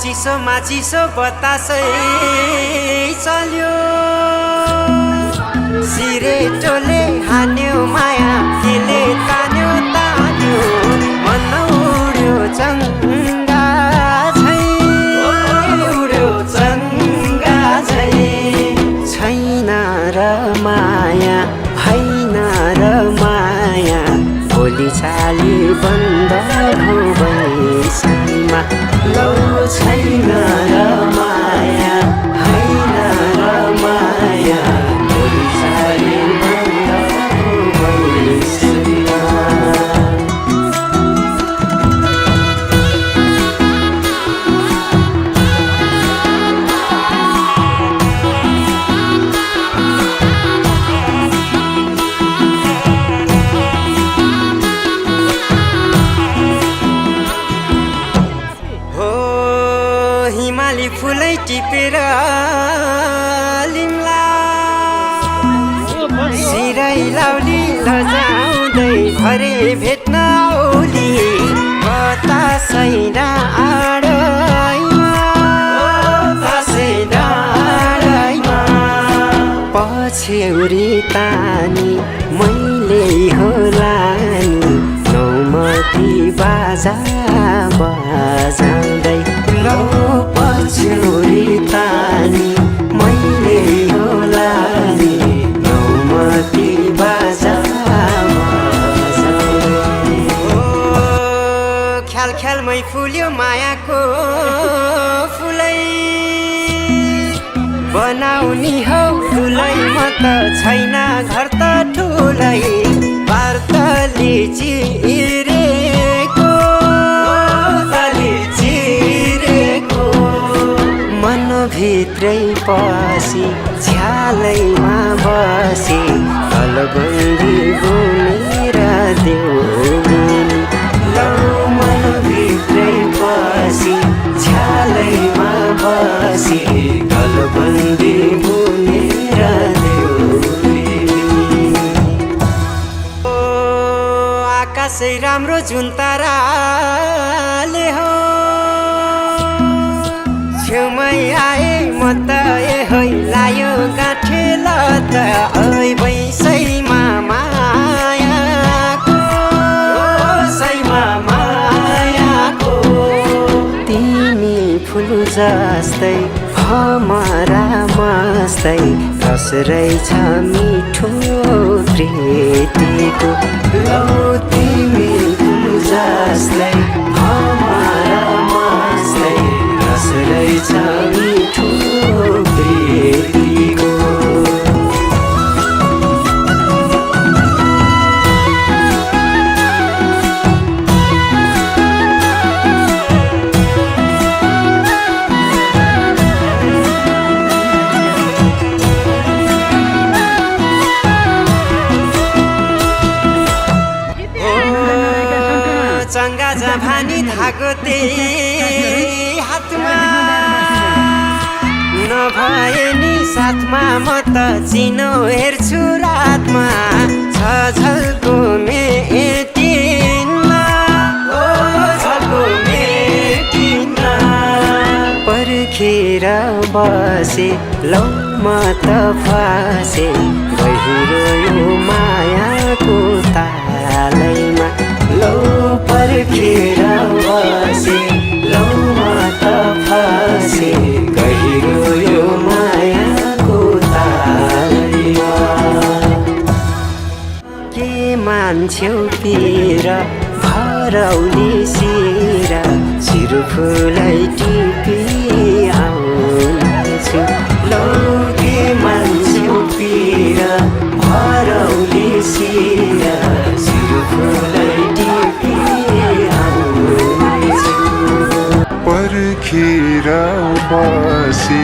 चिसोमा चिसो बतासै चल्यो सिरेटोले हान्यो माया केले तान्यो तान्यो मन उड्यो चङ्गा झै उड्यो चङ्गा झै छैन र माया होइन र माया भोलि चाली बन्द हो बैसैमा लौ छैन र माया होइन र माया भोलि चाली बन्द हो बैसैमा हिमाली फुलै टिपेर लिम्ला सिरै लाउली लजाउँदै भरे भेट्न औली बतासै डाँडैमा पछ्यौरी तानी मैले होला नि नौमती बाजा बजाउँदै लौ पछ्यौरी तानी मैले होला नि नौमती बाजा बजाउँदै ख्याल ख्यालमै फुल्यो मायाको फुलै बनाउनी हौ फुलै म त छैन घर त ठुलै पार्तली चिरेको मनभित्रै पसी छ्यालैमा बसी अलबन्दी गुनेर देउनी लौ मनभित्रै पसी छ्यालैमा बसी अलबन्दी गुनेर देउनी ओ आकाशै राम्रो जुन ताराले हो छेउमै आए म त है लायो गाँठे ल त ऐ बैसैमा मायाको सैमा मायाको तिमी फुल जस्तै हमारा मस्तै रस रहेछ मिठो प्रीतिको लौ तिमी फुल जस्तै हमारा मस्तै रस रहेछ मिठो प्रीतिको चङ्गा जभानी धागो त्यही हातमा नभए नि साथमा म त चिनो हेर्छु रातमा छ झल्को मेटिनमा ओ झल्को मेटिनमा पर्खेर बसे लौ म त फसे गहिरो यो मायाको तालैमा लौ पर्खेर बसे लौ म त फसे गहिरो यो मायाको तालैमा के मान्छेउ पिर भरौली शिर फुलै टिपी आउँछु लौ के मान्छेउ पिर भरौली शिर फुलै टिपी आउँछु पर्खेर बसे